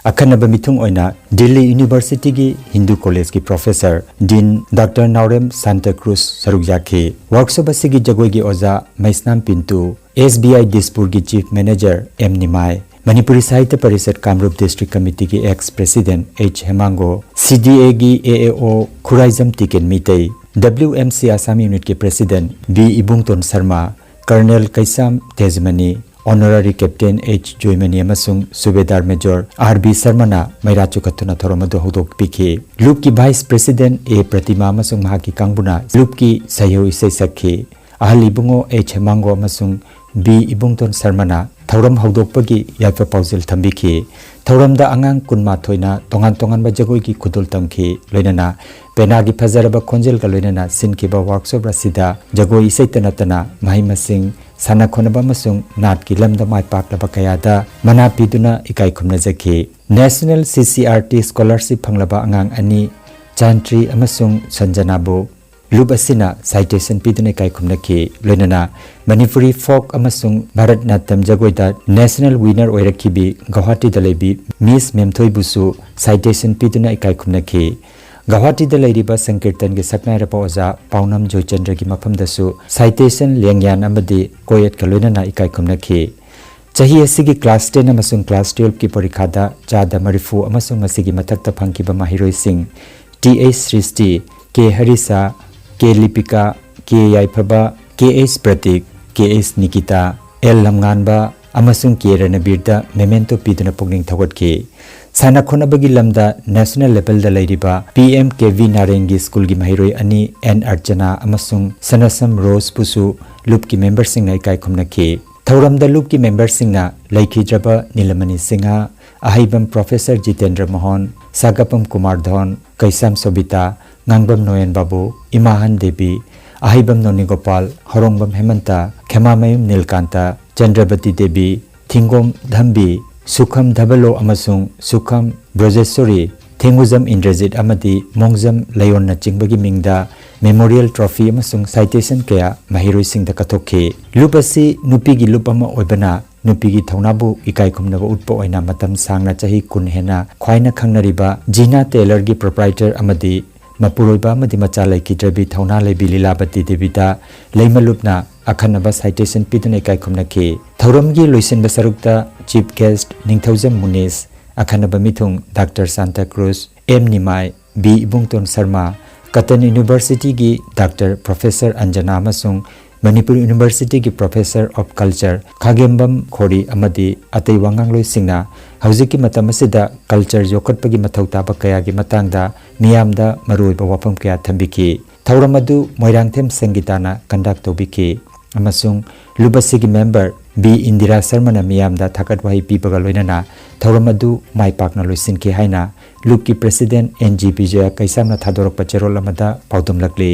ꯑꯈꯟꯅꯕ ꯃꯤꯊꯨꯡ ꯑꯣꯏꯅ ꯗꯤꯜꯂꯤ University ꯒꯤ ꯍꯤꯟꯗꯨ ꯀꯣꯂꯦꯖꯀꯤ Professor Dean Doctor ꯅꯥꯎꯔꯦꯝ ꯁꯥꯟꯇ ꯀ꯭ꯔꯨꯁ ꯁꯔꯨꯛ ꯌꯥꯈꯤ꯫ ꯋꯥꯔꯛꯁꯣꯞ ꯑꯁꯤꯒꯤ ꯖꯒꯣꯏꯒꯤ ꯑꯣꯖꯥ ꯃꯩꯁꯅꯥꯝ Pintu, S B I ꯗꯤꯁꯄꯨꯔꯒꯤ Chief Manager M ꯅꯤꯃꯥꯏ, ꯃꯅꯤꯄꯨꯔꯤ ꯁꯥꯍꯤꯇ꯭ꯌ ꯄꯔꯤꯁꯠ ꯀꯥꯡꯂꯨꯞ District Committee ꯒꯤ ex President H ꯍꯦꯃꯥꯡꯒꯣ, C D A ꯒꯤ A A O Khuraijam ꯇꯤꯀꯦꯟ Meitei, W M C Assam Unit ꯀꯤ President B ꯏꯕꯨꯡꯇꯣꯟ ꯁꯔꯃ, Colonel ꯀꯩꯁꯥꯝ ꯇꯦꯖꯃꯅꯤ, Honorary Captain H ꯖꯣꯏꯃꯅꯤ ꯑꯃꯁꯨꯡ Subedar Major R B ꯁꯔꯃꯅ ꯃꯩꯔꯥ ꯆꯨꯈꯠꯇꯨꯅ ꯊꯧꯔꯝ ꯑꯗꯨ ꯍꯧꯗꯣꯛꯄꯤꯈꯤ꯫ ꯂꯨꯞꯀꯤ Vice President A ꯄ꯭ꯔꯇꯤꯃꯥ ꯑꯃꯁꯨꯡ ꯃꯍꯥꯛꯀꯤ ꯀꯥꯡꯕꯨꯅ ꯂꯨꯞꯀꯤ ꯁꯩꯍꯧ ꯏꯁꯩ ꯁꯛꯈꯤ꯫ ꯑꯍꯜ ꯏꯕꯨꯡꯉꯣ H ꯍꯦꯃꯥꯡꯒꯣ ꯑꯃꯁꯨꯡ B ꯏꯕꯨꯡꯇꯣꯟ ꯁꯔꯃꯅ ꯊꯧꯔꯝ ꯍꯧꯗꯣꯛꯄꯒꯤ ꯌꯥꯏꯐ ꯄꯥꯎꯖꯦꯜ ꯊꯝꯕꯤꯈꯤ꯫ ꯊꯧꯔꯝꯗ ꯑꯉꯥꯡ ꯀꯨꯟꯃꯥꯊꯣꯏꯅ ꯇꯣꯉꯥꯟ ꯇꯣꯉꯥꯟꯕ ꯖꯒꯣꯏꯒꯤ ꯈꯨꯗꯣꯜ ꯇꯝꯈꯤ꯫ ꯂꯣꯏꯅꯅ ꯄꯦꯅꯥꯒꯤ ꯐꯖꯔꯕ ꯈꯣꯟꯖꯦꯜꯒ ꯂꯣꯏꯅꯅ ꯁꯤꯟꯈꯤꯕ ꯋꯥꯔꯛꯁꯣꯞ ꯑꯁꯤꯗ ꯖꯒꯣꯏ ꯏꯁꯩꯇ ꯅꯠꯇꯅ ꯃꯍꯩ ꯃꯁꯤꯡ, ꯁꯥꯟꯅ ꯈꯣꯠꯅꯕ ꯑꯃꯁꯨꯡ ꯅꯥꯠꯀꯤ ꯂꯝꯗ ꯃꯥꯏ ꯄꯥꯛꯂꯕ ꯀꯌꯥꯗ ꯃꯅꯥ ꯄꯤꯗꯨꯅ ꯏꯀꯥꯏ ꯈꯨꯝꯅꯖꯈꯤ꯫ National C C R T scholarship ꯐꯪꯂꯕ ꯑꯉꯥꯡ ꯑꯅꯤ, ꯆꯥꯟꯇ꯭ꯔꯤ ꯑꯃꯁꯨꯡ ꯁꯟꯖꯅꯥꯕꯨ ꯂꯨꯞ ꯑꯁꯤꯅ citation ꯄꯤꯗꯨꯅ ꯏꯀꯥꯏ ꯈꯨꯝꯅꯈꯤ꯫ ꯂꯣꯏꯅꯅ ꯃꯅꯤꯄꯨꯔꯤ folk ꯑꯃꯁꯨꯡ ꯚꯥꯔꯠ ꯅꯥꯇ꯭ꯌꯝ ꯖꯒꯣꯏꯗ national winner ꯑꯣꯏꯔꯛꯈꯤꯕꯤ ꯒꯧꯍꯥꯇꯤꯗ ꯂꯩꯕꯤ ꯃꯤꯁ ꯃꯦꯝꯊꯣꯏꯕꯨꯁꯨ citation ꯄꯤꯗꯨꯅ ꯏꯀꯥꯏ ꯈꯨꯝꯅꯈꯤ꯫ ꯒꯧꯍꯥꯇꯤꯗ ꯂꯩꯔꯤꯕ ꯁꯪꯀꯤꯔꯇꯟꯒꯤ ꯁꯛꯅꯥꯏꯔꯕ ꯑꯣꯖꯥ ꯄꯥꯎꯅꯝ ꯖꯣꯏꯆꯟꯗ꯭ꯔꯒꯤ ꯃꯐꯝꯗꯁꯨ citation, ꯂꯦꯡꯌꯥꯟ ꯑꯃꯗꯤ ꯀꯣꯌꯦꯠꯀ ꯂꯣꯏꯅꯅ ꯏꯀꯥꯏ ꯈꯨꯝꯅꯈꯤ꯫ ꯆꯍꯤ ꯑꯁꯤꯒꯤ class ten ꯑꯃꯁꯨꯡ class twelve ꯀꯤ ꯄꯔꯤꯈꯥꯗ ꯆꯥꯗ ꯃꯔꯤꯐꯨ ꯑꯃꯁꯨꯡ ꯃꯁꯤꯒꯤ ꯃꯊꯛꯇ ꯐꯪꯈꯤꯕ ꯃꯍꯩꯔꯣꯏꯁꯤꯡ ꯇꯤ ꯑꯩꯆ ꯁ꯭ꯔꯤꯁꯇꯤ, ꯀꯦ ꯍꯔꯤꯁꯥ, ꯀꯦ ꯂꯤꯄꯤꯀꯥ, ꯀꯦ ꯌꯥꯏꯐꯕ, ꯀꯦ ꯑꯩꯆ ꯄ꯭ꯔꯇꯤꯛ, ꯀꯦ ꯑꯩꯆ ꯅꯤꯀꯤꯇꯥ, ꯑꯦꯜ ꯂꯝꯉꯥꯟꯕ ꯑꯃꯁꯨꯡ ꯀꯦ ꯔꯅꯕꯤꯔꯗ memento ꯄꯤꯗꯨꯅ ꯄꯨꯛꯅꯤꯡ ꯊꯧꯒꯠꯈꯤ꯫ ꯁꯥꯟꯅ ꯈꯣꯠꯅꯕꯒꯤ ꯂꯝꯗ national level ꯗ ꯂꯩꯔꯤꯕ ꯄꯤ ꯑꯦꯝ ꯀꯦ ꯚꯤ ꯅꯥꯔꯦꯡꯒꯤ ꯁ꯭ꯀꯨꯜꯒꯤ ꯃꯍꯩꯔꯣꯏ ꯑꯅꯤ, ꯑꯦꯟ ꯑꯔꯆꯅꯥ ꯑꯃꯁꯨꯡ ꯁꯅꯁꯝ ꯔꯣꯁꯄꯨꯁꯨ ꯂꯨꯞꯀꯤ ꯃꯦꯝꯕꯔꯁꯤꯡꯅ ꯏꯀꯥꯏ ꯈꯨꯝꯅꯈꯤ꯫ ꯊꯧꯔꯝꯗ ꯂꯨꯞꯀꯤ ꯃꯦꯝꯕꯔꯁꯤꯡꯅ ꯂꯩꯈꯤꯗ꯭ꯔꯕ ꯅꯤꯂꯃꯅꯤ ꯁꯤꯡꯍ, ꯑꯍꯩꯕꯝ ꯄ꯭ꯔꯣꯐꯦꯁꯔ ꯖꯤꯇꯦꯟꯗ꯭ꯔ ꯃꯣꯍꯟ, ꯁꯥꯒꯥꯄꯝ ꯀꯨꯃꯥꯔ ꯙꯣꯟ, ꯀꯩꯁꯥꯝ ꯁꯣꯕꯤꯇꯥ, ꯉꯥꯡꯕꯝ ꯅꯣꯌꯟ ꯕꯥꯕꯨ, ꯏꯃꯥꯍꯟ ꯗꯦꯕꯤ, ꯑꯍꯩꯕꯝ ꯅꯣꯅꯤꯒꯣꯄꯥꯜ, ꯍꯧꯔꯣꯡꯕꯝ ꯍꯦꯃꯟꯇ, ꯈꯦꯃꯥꯃꯌꯨꯝ ꯅꯤꯜꯀꯥꯟꯇ, ꯆꯟꯗ꯭ꯔꯕꯇꯤ ꯗꯦꯕꯤ, ꯊꯤꯡꯒꯣꯝ ꯙꯝꯕꯤ, ꯁꯨꯈꯝ ꯙꯕꯂꯣ ꯑꯃꯁꯨꯡ ꯁꯨꯈꯝ ꯕ꯭ꯔꯖꯦꯁꯣꯔꯤ, ꯊꯦꯡꯒꯨꯖꯝ ꯏꯟꯗ꯭ꯔꯖꯤꯠ ꯑꯃꯗꯤ ꯃꯣꯡꯖꯝ ꯂꯌꯣꯟꯅꯆꯤꯡꯕꯒꯤ ꯃꯤꯡꯗ memorial trophy ꯑꯃꯁꯨꯡ citation ꯀꯌꯥ ꯃꯍꯩꯔꯣꯏꯁꯤꯡꯗ ꯀꯠꯊꯣꯛꯈꯤ꯫ ꯂꯨꯞ ꯑꯁꯤ ꯅꯨꯄꯤꯒꯤ ꯂꯨꯞ ꯑꯃ ꯑꯣꯏꯕꯅ ꯅꯨꯄꯤꯒꯤ ꯊꯧꯅꯥꯕꯨ ꯏꯀꯥꯏ ꯈꯨꯝꯅꯕ ꯎꯠꯄ ꯑꯣꯏꯅ ꯃꯇꯝ ꯁꯥꯡꯅ ꯆꯍꯤ ꯀꯨꯟ ꯍꯦꯟꯅ ꯈ꯭ꯋꯥꯏꯅ ꯈꯪꯅꯔꯤꯕ ꯖꯤꯅꯥ ꯇꯦꯂꯔꯒꯤ proprietor ꯑꯃꯗꯤ ꯃꯄꯨꯔꯣꯏꯕ ꯑꯃꯗꯤ ꯃꯆꯥ ꯂꯩꯈꯤꯗ꯭ꯔꯕꯤ ꯊꯧꯅꯥ ꯂꯩꯕꯤ ꯂꯤꯂꯥꯕꯇꯤ ꯗꯦꯕꯤꯗ ꯂꯩꯃꯂꯨꯞꯅ ꯑꯈꯟꯅꯕ citation ꯄꯤꯗꯨꯅ ꯏꯀꯥꯏ ꯈꯨꯝꯅꯈꯤ꯫ ꯊꯧꯔꯝꯒꯤ ꯂꯣꯏꯁꯤꯟꯕ ꯁꯔꯨꯛꯇ chief guest ꯅꯤꯡꯊꯧꯖꯝ ꯃꯨꯅꯤꯁ, ꯑꯈꯟꯅꯕ ꯃꯤꯊꯨꯡ doctor Santa Cruz, M Nimai, B Ibungton Sharma, Cotton ꯌꯨꯅꯤꯚꯔꯁꯤꯇꯤꯒꯤ ꯗꯥꯛꯇꯔ ꯄ꯭ꯔꯣꯐꯦꯁꯔ ꯑꯟꯖꯅꯥ ꯑꯃꯁꯨꯡ ꯃꯅꯤꯄꯨꯔ ꯌꯨꯅꯤꯚꯔꯁꯤꯇꯤꯒꯤ Professor of Culture ꯈꯥꯒꯦꯝꯕꯝ ꯈꯣꯔꯤ ꯑꯃꯗꯤ ꯑꯇꯩ ꯋꯥꯉꯥꯡꯂꯣꯏꯁꯤꯡꯅ ꯍꯧꯖꯤꯛꯀꯤ ꯃꯇꯝ ꯑꯁꯤꯗ culture ꯌꯣꯛꯈꯠꯄꯒꯤ ꯃꯊꯧ ꯇꯥꯕ ꯀꯌꯥꯒꯤ ꯃꯇꯥꯡꯗ ꯃꯤꯌꯥꯝꯗ ꯃꯔꯨꯑꯣꯏꯕ ꯋꯥꯐꯝ ꯀꯌꯥ ꯊꯝꯕꯤꯈꯤ꯫ ꯊꯧꯔꯝ ꯑꯗꯨ ꯃꯣꯏꯔꯥꯡꯊꯦꯝ ꯁꯪꯒꯤꯇꯥꯅ conduct ꯇꯧꯕꯤꯈꯤ ꯑꯃꯁꯨꯡ ꯂꯨꯞ ꯑꯁꯤꯒꯤ member ꯕꯤ ꯏꯟꯗꯤꯔꯥ ꯁꯔꯃꯅ ꯃꯤꯌꯥꯝꯗ ꯊꯥꯒꯠ ꯋꯥꯍꯩ ꯄꯤꯕꯒ ꯂꯣꯏꯅꯅ ꯊꯧꯔꯝ ꯑꯗꯨ ꯃꯥꯏ ꯄꯥꯛꯅ ꯂꯣꯏꯁꯤꯟꯈꯤ ꯍꯥꯏꯅ ꯂꯨꯞꯀꯤ president ꯑꯦꯟ ꯖꯤ ꯕꯤꯖꯌ ꯀꯩꯁꯥꯝꯅ ꯊꯥꯗꯣꯔꯛꯄ ꯆꯦꯔꯣꯜ ꯑꯃꯗ ꯄꯥꯎꯗꯝꯂꯛꯂꯤ꯫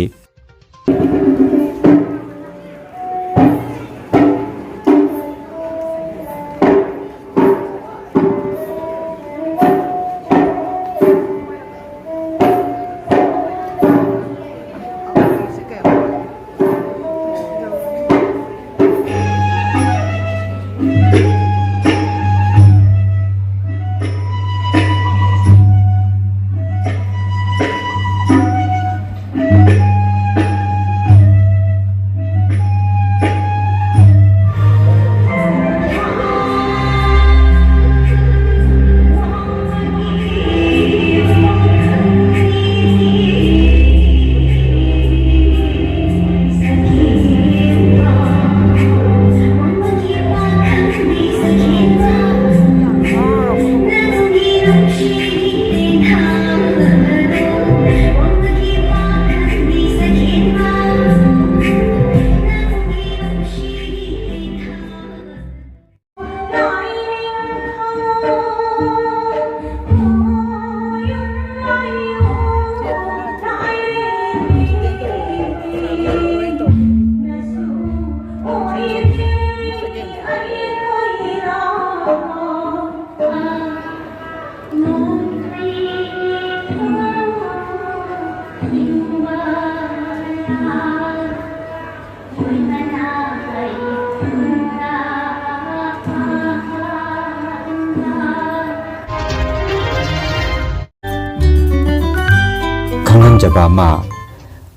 ꯑꯃ꯫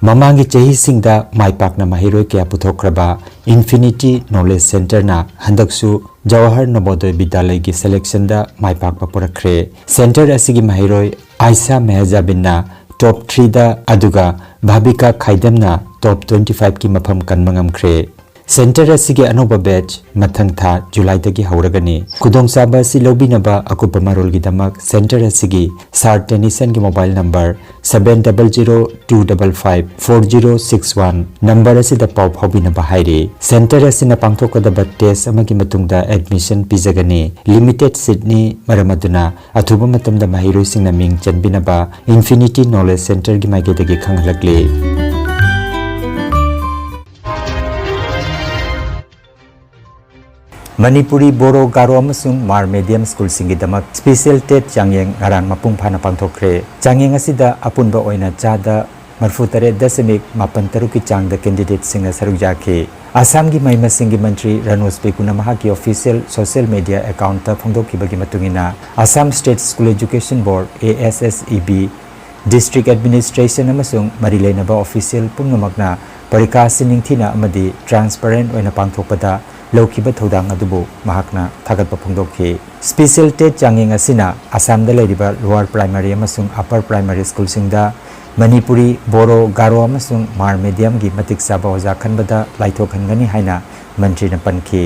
ꯃꯃꯥꯡꯒꯤ ꯆꯍꯤꯁꯤꯡꯗ ꯃꯥꯏ ꯄꯥꯛꯅ ꯃꯍꯩꯔꯣꯏ ꯀꯌꯥ ꯄꯨꯊꯣꯛꯈ꯭ꯔꯕ Infinity Knowledge Centreꯅ ꯍꯟꯗꯛꯁꯨ ꯖꯋꯥꯍꯔ ꯅꯕꯣꯗꯣꯏ ꯕꯤꯗ꯭ꯌꯥꯂꯌꯒꯤ selectionꯗ ꯃꯥꯏ ꯄꯥꯛꯄ ꯄꯨꯔꯛꯈ꯭ꯔꯦ꯫ Centre ꯑꯁꯤꯒꯤ ꯃꯍꯩꯔꯣꯏ ꯑꯥꯏꯁꯥ ꯃꯦꯍꯖꯥꯕꯤꯟꯅ top threeꯗ, ꯑꯗꯨꯒ ꯚꯥꯕꯤꯀꯥ ꯈꯥꯏꯗꯝꯅ top twenty fiveꯀꯤ ꯃꯐꯝ ꯀꯟꯕ ꯉꯝꯈ꯭ꯔꯦ꯫ Centre ꯑꯁꯤꯒꯤ ꯑꯅꯧꯕ batch ꯃꯊꯪ ꯊꯥ ꯖꯨꯂꯥꯏꯗꯒꯤ ꯍꯧꯔꯒꯅꯤ꯫ ꯈꯨꯗꯣꯡꯆꯥꯕ ꯑꯁꯤ ꯂꯧꯕꯤꯅꯕ ꯑꯀꯨꯞꯄ ꯃꯔꯣꯜꯒꯤꯗꯃꯛ Centre ꯑꯁꯤꯒꯤ Sir Tenisonꯒꯤ mobile number seven double zero two double five four zero six one number ꯑꯁꯤꯗ ꯄꯥꯎ ꯐꯥꯎꯕꯤꯅꯕ ꯍꯥꯏꯔꯤ꯫ Centre ꯑꯁꯤꯅ ꯄꯥꯡꯊꯣꯛꯀꯗꯕ test ꯑꯃꯒꯤ ꯃꯇꯨꯡꯗ admission ꯄꯤꯖꯒꯅꯤ꯫ Limited seatꯅꯤ, ꯃꯔꯝ ꯑꯗꯨꯅ ꯑꯊꯨꯕ ꯃꯇꯝꯗ ꯃꯍꯩꯔꯣꯏꯁꯤꯡꯅ ꯃꯤꯡ ꯆꯟꯕꯤꯅꯕ Infinity Knowledge Centreꯒꯤ ꯃꯥꯏꯀꯩꯗꯒꯤ ꯈꯪꯍꯜꯂꯛꯂꯤ꯫ ꯃꯅꯤꯄꯨꯔꯤ, ꯕꯣꯔꯣ, ꯒꯥꯔꯣ ꯑꯃꯁꯨꯡ ꯃꯥꯔ medium schoolꯁꯤꯡꯒꯤꯗꯃꯛ special TET ꯆꯥꯡꯌꯦꯡ ꯉꯔꯥꯡ ꯃꯄꯨꯡ ꯐꯥꯅ ꯄꯥꯡꯊꯣꯛꯈ꯭ꯔꯦ꯫ ꯆꯥꯡꯌꯦꯡ ꯑꯁꯤꯗ ꯑꯄꯨꯟꯕ ꯑꯣꯏꯅ ꯆꯥꯗ ꯃꯔꯤꯐꯨ ꯇꯔꯦꯠ ꯗꯁꯃꯤꯛ ꯃꯥꯄꯟ ꯇꯔꯨꯛꯀꯤ ꯆꯥꯡꯗ candidateꯁꯤꯡꯅ ꯁꯔꯨꯛ ꯌꯥꯈꯤ꯫ ꯑꯁꯥꯝꯒꯤ ꯃꯍꯩ ꯃꯁꯤꯡꯒꯤ ꯃꯟꯇ꯭ꯔꯤ ꯔꯅꯣꯖ ꯄꯦꯒꯨꯅ ꯃꯍꯥꯛꯀꯤ official social media accountꯇ ꯐꯣꯡꯗꯣꯛꯈꯤꯕꯒꯤ ꯃꯇꯨꯡ ꯏꯟꯅ, Assam State School Education Board, A S S E B, district administration ꯑꯃꯁꯨꯡ ꯃꯔꯤ ꯂꯩꯅꯕ official ꯄꯨꯝꯅꯃꯛꯅ ꯄꯔꯤꯈꯥ ꯑꯁꯤ ꯅꯤꯡꯊꯤꯅ ꯑꯃꯗꯤ transparent ꯑꯣꯏꯅ ꯄꯥꯡꯊꯣꯛꯄꯗ ꯂꯧꯈꯤꯕ ꯊꯧꯗꯥꯡ ꯑꯗꯨꯕꯨ ꯃꯍꯥꯛꯅ ꯊꯥꯒꯠꯄ ꯐꯣꯡꯗꯣꯛꯈꯤ꯫ Special TET ꯆꯥꯡꯌꯦꯡ ꯑꯁꯤꯅ ꯑꯁꯥꯝꯗ ꯂꯩꯔꯤꯕ lower primary ꯑꯃꯁꯨꯡ upper primary schoolꯁꯤꯡꯗ ꯃꯅꯤꯄꯨꯔꯤ, ꯕꯣꯔꯣ, ꯒꯥꯔꯣ ꯑꯃꯁꯨꯡ ꯃꯥꯔ mediumꯒꯤ ꯃꯇꯤꯛ ꯆꯥꯕ ꯑꯣꯖꯥ ꯈꯟꯕꯗ ꯂꯥꯏꯊꯣꯛꯍꯟꯒꯅꯤ ꯍꯥꯏꯅ ꯃꯟꯇ꯭ꯔꯤꯅ ꯄꯟꯈꯤ꯫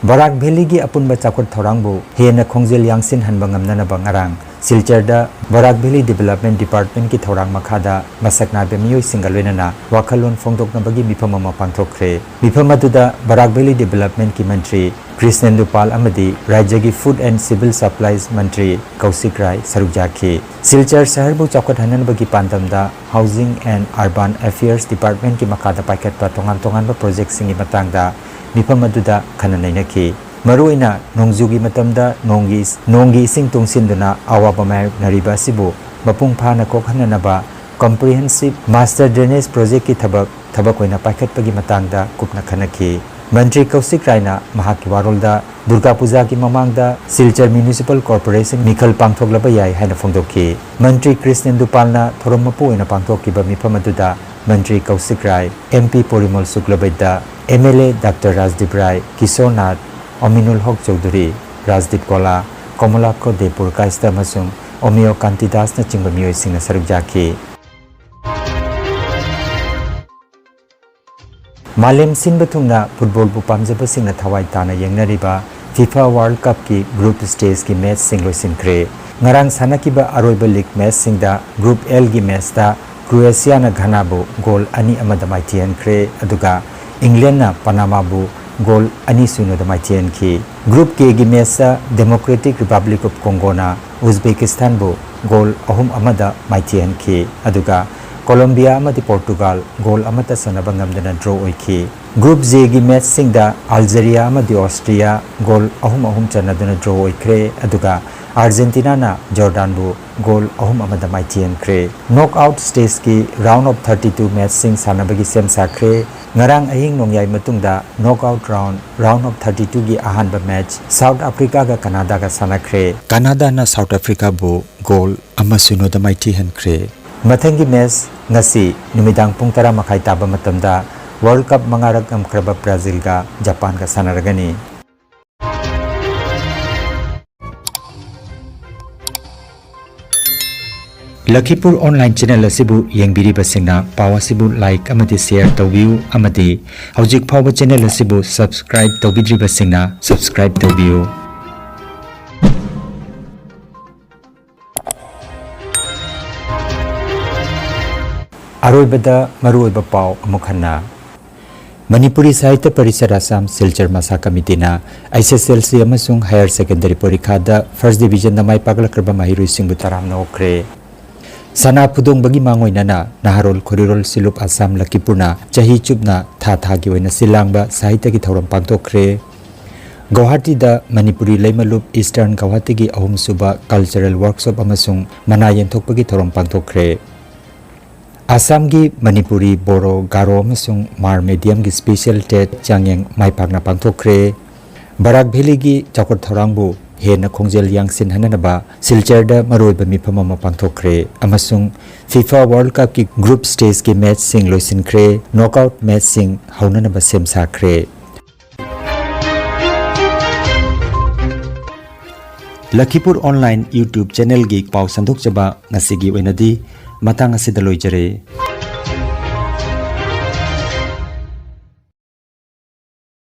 ꯕꯔꯥꯛ ꯚꯦꯂꯤꯒꯤ ꯑꯄꯨꯟꯕ ꯆꯥꯎꯈꯠ ꯊꯧꯔꯥꯡꯕꯨ ꯍꯦꯟꯅ ꯈꯣꯡꯖꯦꯜ ꯌꯥꯡꯁꯤꯟꯍꯟꯕ ꯉꯝꯅꯅꯕ ꯉꯔꯥꯡ ꯁꯤꯜꯆꯔꯗ ꯕꯔꯥꯛ ꯚꯦꯂꯤ Development Departmentꯀꯤ ꯊꯧꯔꯥꯡ ꯃꯈꯥꯗ ꯃꯁꯛ ꯅꯥꯏꯕ ꯃꯤꯑꯣꯏꯁꯤꯡꯒ ꯂꯣꯏꯅꯅ ꯋꯥꯈꯜꯂꯣꯟ ꯐꯣꯡꯗꯣꯛꯅꯕꯒꯤ ꯃꯤꯐꯝ ꯑꯃ ꯄꯥꯡꯊꯣꯛꯈ꯭ꯔꯦ꯫ ꯃꯤꯐꯝ ꯑꯗꯨꯗ ꯕꯔꯥꯛ ꯚꯦꯂꯤ Developmentꯀꯤ ꯃꯟꯇ꯭ꯔꯤ ꯀ꯭ꯔꯤꯁꯅꯦꯟꯗꯨ ꯄꯥꯜ ꯑꯃꯗꯤ ꯔꯥꯖ꯭ꯌꯒꯤ Food and Civil Supplies ꯃꯟꯇ꯭ꯔꯤ ꯀꯧꯁꯤꯛ ꯔꯥꯏ ꯁꯔꯨꯛ ꯌꯥꯈꯤ꯫ Silchar ꯁꯍꯔꯕꯨ ꯆꯥꯎꯈꯠꯍꯟꯅꯕꯒꯤ ꯄꯥꯟꯗꯝꯗ Housing and Urban Affairs Departmentꯀꯤ ꯃꯈꯥꯗ ꯄꯥꯏꯈꯠꯄ ꯇꯣꯉꯥꯟ ꯇꯣꯉꯥꯟꯕ projectꯁꯤꯡꯒꯤ ꯃꯇꯥꯡꯗ ꯃꯤꯐꯝ ꯑꯗꯨꯗ ꯈꯟꯅ ꯅꯩꯅꯈꯤ꯫ ꯃꯔꯨꯑꯣꯏꯅ ꯅꯣꯡꯖꯨꯒꯤ ꯃꯇꯝꯗ ꯅꯣꯡꯒꯤ ꯏꯁ-, ꯅꯣꯡꯒꯤ ꯏꯁꯤꯡ ꯇꯨꯡꯁꯤꯟꯗꯨꯅ ꯑꯋꯥꯕ ꯃꯥꯌꯣꯛꯅꯔꯤꯕ ꯑꯁꯤꯕꯨ ꯃꯄꯨꯡ ꯐꯥꯅ ꯀꯣꯛꯍꯟꯅꯅꯕ Comprehensive Master Drainage Projectꯀꯤ ꯊꯕꯛ, ꯊꯕꯛ ꯑꯣꯏꯅ ꯄꯥꯏꯈꯠꯄꯒꯤ ꯃꯇꯥꯡꯗ ꯀꯨꯞꯅ ꯈꯟꯅꯈꯤ꯫ ꯃꯟꯇ꯭ꯔꯤ ꯀꯧꯁꯤꯛ ꯔꯥꯏꯅ ꯃꯍꯥꯛꯀꯤ ꯋꯥꯔꯣꯜꯗ ꯗꯨꯔꯒꯥ ꯄꯨꯖꯥꯒꯤ ꯃꯃꯥꯡꯗ ꯁꯤꯜꯆꯔ ꯃ꯭ꯌꯨꯅꯤꯁꯤꯄꯥꯜ ꯀꯣꯔꯄꯣꯔꯦꯁꯟ ꯃꯤꯈꯜ ꯄꯥꯡꯊꯣꯛꯂꯕ ꯌꯥꯏ ꯍꯥꯏꯅ ꯐꯣꯡꯗꯣꯛꯈꯤ꯫ ꯃꯟꯇ꯭ꯔꯤ ꯀ꯭ꯔꯤꯁꯅꯦꯟꯗꯨ ꯄꯥꯜꯅ ꯊꯧꯔꯝ ꯃꯄꯨ ꯑꯣꯏꯅ ꯄꯥꯡꯊꯣꯛꯈꯤꯕ ꯃꯤꯐꯝ ꯑꯗꯨꯗ ꯃꯟꯇ꯭ꯔꯤ Kaushik Rai, M P Porimol Suklabaidya, M L A doctor Rajdeep Rai, Kishore Nath, Aminul Haque Choudhury, Rajdeep Goala, Kamalakhya Deb Purkayastha ꯑꯃꯁꯨꯡ ꯑꯣꯃꯤꯌꯣ ꯀꯥꯟꯇꯤꯗꯥꯁꯅꯆꯤꯡꯕ ꯃꯤꯑꯣꯏꯁꯤꯡꯅ ꯁꯔꯨꯛ ꯌꯥꯈꯤ꯫ ꯃꯥꯂꯦꯝ ꯁꯤꯟꯕ ꯊꯨꯡꯅ ꯐꯨꯠꯕꯣꯜꯕꯨ ꯄꯥꯝꯖꯕꯁꯤꯡꯅ ꯊꯋꯥꯏ ꯇꯥꯅ ꯌꯦꯡꯅꯔꯤꯕ ꯐꯤꯐꯥ ꯋꯥꯔꯜꯗ ꯀꯞꯀꯤ ꯒ꯭ꯔꯨꯞ ꯁ꯭ꯇꯦꯖꯀꯤ ꯃꯦꯆꯁꯤꯡ ꯂꯣꯏꯁꯤꯟꯈ꯭ꯔꯦ꯫ ꯉꯔꯥꯡ ꯁꯥꯟꯅꯈꯤꯕ ꯑꯔꯣꯏꯕ ꯂꯤꯒ ꯃꯦꯆꯁꯤꯡꯗ ꯒ꯭ꯔꯨꯞ ꯑꯦꯜꯒꯤ ꯃꯦꯆꯇ ꯀ꯭ꯔꯣꯑꯦꯁꯤꯌꯥꯅ ꯘꯅꯥꯕꯨ ꯒꯣꯜ ꯑꯅꯤ ꯑꯃꯗ ꯃꯥꯏꯊꯤꯍꯟꯈ꯭ꯔꯦ, ꯑꯗꯨꯒ ꯏꯪꯂꯦꯟꯅ ꯄꯅꯥꯃꯥꯕꯨ ꯒꯣꯜ ꯑꯅꯤ ꯁꯨꯏꯅꯣꯗ ꯃꯥꯏꯊꯤꯍꯟꯈꯤ꯫ ꯒ꯭ꯔꯨꯞ ꯀꯦꯒꯤ ꯃꯦꯆꯇ ꯗꯦꯃꯣꯀ꯭ꯔꯦꯇꯤꯛ ꯔꯤꯄꯕ꯭ꯂꯤꯛ ꯑꯣꯐ ꯀꯣꯡꯒꯣꯅ ꯎꯖꯕꯦꯀꯤꯁꯇꯥꯟꯕꯨ ꯒꯣꯜ ꯑꯍꯨꯝ ꯑꯃꯗ ꯃꯥꯏꯊꯤꯍꯟꯈꯤ, ꯑꯗꯨꯒ ꯀꯣꯂꯣꯝꯕꯤꯌꯥ ꯑꯃꯗꯤ ꯄꯣꯔꯇꯨꯒꯥꯜ ꯒꯣꯜ ꯑꯃꯠꯇ ꯆꯟꯅꯕ ꯉꯝꯗꯅ ꯗ꯭ꯔꯣ ꯑꯣꯏꯈꯤ꯫ ꯒ꯭ꯔꯨꯞ ꯖꯦꯒꯤ ꯃꯦꯆꯁꯤꯡꯗ ꯑꯜꯖꯦꯔꯤꯌꯥ ꯑꯃꯗꯤ ꯑꯣꯁꯇ꯭ꯔꯤꯌꯥ ꯒꯣꯜ ꯑꯍꯨꯝ ꯑꯍꯨꯝ ꯆꯟꯅꯗꯨꯅ ꯗ꯭ꯔꯣ ꯑꯣꯏꯈ꯭ꯔꯦ, ꯑꯗꯨꯒ ꯑꯥꯔꯖꯦꯟꯇꯤꯅꯥꯅ ꯖꯣꯔꯗꯥꯟꯕꯨ ꯒꯣꯜ ꯑꯍꯨꯝ ꯑꯃꯗ ꯃꯥꯏꯊꯤꯍꯟꯈ꯭ꯔꯦ꯫ ꯅꯣꯛ ꯑꯥꯎꯠ ꯁ꯭ꯇꯦꯖꯀꯤ ꯔꯥꯎꯟ ꯑꯣꯐ ꯊꯥꯔꯇꯤ ꯇꯨ ꯃꯦꯆꯁꯤꯡ ꯁꯥꯟꯅꯕꯒꯤ ꯁꯦꯝ ꯁꯥꯈ꯭ꯔꯦ꯫ ꯉꯔꯥꯡ ꯑꯍꯤꯡ ꯅꯣꯡꯌꯥꯏ ꯃꯇꯨꯡꯗ knock out round, round of thirty ꯇꯨꯒꯤ ꯑꯍꯥꯟꯕ ꯃꯦꯆ ꯁꯥꯎꯠ ꯑꯐ꯭ꯔꯤꯀꯥꯒ ꯀꯅꯥꯗꯥꯒ ꯁꯥꯟꯅꯈ꯭ꯔꯦ꯫ ꯀꯅꯥꯗꯥꯅ ꯁꯥꯎꯠ ꯑꯐ꯭ꯔꯤꯀꯥꯕꯨ ꯒꯣꯜ ꯑꯃ ꯁꯨꯏꯅꯣꯗ ꯃꯥꯏꯊꯤꯍꯟꯈ꯭ꯔꯦ꯫ ꯃꯊꯪꯒꯤ ꯃꯦꯆ ꯉꯁꯤ ꯅꯨꯃꯤꯗꯥꯡ ꯄꯨꯡ ꯇꯔꯥ ꯃꯈꯥꯏ ꯇꯥꯕ ꯃꯇꯝꯗ ꯋꯥꯔꯜꯗ ꯀꯞ ꯃꯉꯥꯔꯛ ꯉꯝꯈ꯭ꯔꯕ ꯕ꯭ꯔꯥꯖꯤꯜꯒ ꯖꯄꯥꯟꯒ ꯁꯥꯟꯅꯔꯒꯅꯤ꯫ ꯂꯈꯤꯄꯨꯔ ꯑꯣꯟꯂꯥꯏꯟ ꯆꯦꯅꯦꯜ ꯑꯁꯤꯕꯨ ꯌꯦꯡꯕꯤꯔꯤꯕꯁꯤꯡꯅ ꯄꯥꯎ ꯑꯁꯤꯕꯨ ꯂꯥꯏꯛ ꯑꯃꯗꯤ ꯁꯦꯌꯔ ꯇꯧꯕꯤꯌꯨ, ꯑꯃꯗꯤ ꯍꯧꯖꯤꯛ ꯐꯥꯎꯕ ꯆꯦꯅꯦꯜ ꯑꯁꯤꯕꯨ ꯁꯕꯁꯀ꯭ꯔꯥꯏꯕ ꯇꯧꯕꯤꯗ꯭ꯔꯤꯕꯁꯤꯡꯅ ꯁꯕꯁꯀ꯭ꯔꯥꯏꯕ ꯇꯧꯕꯤꯌꯨ꯫ ꯑꯔꯣꯏꯕꯗ ꯃꯔꯨꯑꯣꯏꯕ ꯄꯥꯎ ꯑꯃꯨꯛ ꯍꯟꯅ꯫ ꯃꯅꯤꯄꯨꯔꯤ ꯁꯥꯍꯤꯇ꯭ꯌ ꯄꯔꯤꯁꯠ ꯑꯁꯥꯝ ꯁꯤꯜꯆꯔ ꯃꯁꯥ ꯀꯃꯤꯇꯤꯅ ꯑꯩꯆ ꯑꯦꯁ ꯑꯦꯜ ꯁꯤ ꯑꯃꯁꯨꯡ ꯍꯥꯌꯔ ꯁꯦꯀꯦꯟꯗꯔꯤ ꯄꯔꯤꯈꯥꯗ ꯐꯥꯔꯁ ꯗꯤꯚꯤꯖꯟꯗ ꯃꯥꯏ ꯄꯥꯛꯂꯛꯈ꯭ꯔꯕ ꯃꯍꯩꯔꯣꯏꯁꯤꯡꯕꯨ ꯇꯔꯥꯝꯅ ꯑꯣꯛꯈ꯭ꯔꯦ꯫ ꯁꯅꯥ ꯐꯨꯗꯣꯡꯕꯒꯤ ꯃꯥꯡꯑꯣꯏꯅꯅ ꯅꯍꯥꯔꯣꯜ ꯈꯣꯔꯤꯔꯣꯜ ꯁꯤꯂꯨꯞ ꯑꯁꯥꯝ ꯂꯈꯤꯄꯨꯔꯅ ꯆꯍꯤ ꯆꯨꯞꯅ ꯊꯥ ꯊꯥꯒꯤ ꯑꯣꯏꯅ ꯁꯤꯜ ꯂꯥꯡꯕ ꯁꯥꯍꯤꯇ꯭ꯌꯒꯤ ꯊꯧꯔꯝ ꯄꯥꯡꯊꯣꯛꯈ꯭ꯔꯦ꯫ ꯒꯧꯍꯥꯇꯤꯗ ꯃꯅꯤꯄꯨꯔꯤ ꯂꯩꯃꯂꯨꯞ ꯏꯁꯇꯔꯟ ꯒꯧꯍꯥꯇꯤꯒꯤ ꯑꯍꯨꯝꯁꯨꯕ ꯀꯜꯆꯔꯦꯜ ꯋꯥꯔꯛꯁꯣꯞ ꯑꯃꯁꯨꯡ ꯃꯅꯥ ꯌꯦꯟꯊꯣꯛꯄꯒꯤ ꯊꯧꯔꯝ ꯄꯥꯡꯊꯣꯛꯈ꯭ꯔꯦ꯫ ꯑꯁꯥꯝꯒꯤ ꯃꯅꯤꯄꯨꯔꯤ, ꯕꯣꯔꯣ, ꯒꯥꯔꯣ ꯑꯃꯁꯨꯡ ꯃꯥꯔ ꯃꯦꯗꯤꯌꯝꯒꯤ ꯁ꯭ꯄꯦꯁꯤꯌꯦꯜ ꯇꯦꯠ ꯆꯥꯡꯌꯦꯡ ꯃꯥꯏ ꯄꯥꯛꯅ ꯄꯥꯡꯊꯣꯛꯈ꯭ꯔꯦ꯫ ꯕꯔꯥꯛ ꯚꯦꯂꯤꯒꯤ ꯆꯥꯎꯈꯠ ꯊꯧꯔꯥꯡꯕꯨ ꯍꯦꯟꯅ ꯈꯣꯡꯖꯦꯜ ꯌꯥꯡꯁꯤꯟꯍꯟꯅꯅꯕ ꯁꯤꯜꯆꯔꯗ ꯃꯔꯨꯑꯣꯏꯕ ꯃꯤꯐꯝ ꯑꯃ ꯄꯥꯡꯊꯣꯛꯈ꯭ꯔꯦ ꯑꯃꯁꯨꯡ ꯐꯤꯐꯥ ꯋꯥꯔꯜꯗ ꯀꯞꯀꯤ ꯒ꯭ꯔꯨꯞ ꯁ꯭ꯇꯦꯖꯀꯤ ꯃꯦꯆꯁꯤꯡ ꯂꯣꯏꯁꯤꯟꯈ꯭ꯔꯦ꯫ ꯅꯣꯛꯑꯥꯎꯠ ꯃꯦꯆꯁꯤꯡ ꯍꯧꯅꯅꯕ ꯁꯦꯝ ꯁꯥꯈ꯭ꯔꯦ꯫ ꯂꯈꯤꯄꯨꯔ ꯑꯣꯟꯂꯥꯏꯟ YouTube ꯆꯦꯅꯦꯜꯒꯤ ꯄꯥꯎ ꯁꯟꯗꯣꯛꯆꯕ ꯉꯁꯤꯒꯤ ꯑꯣꯏꯅꯗꯤ ꯃꯇꯥꯡ ꯑꯁꯤꯗ ꯂꯣꯏꯖꯔꯦ꯫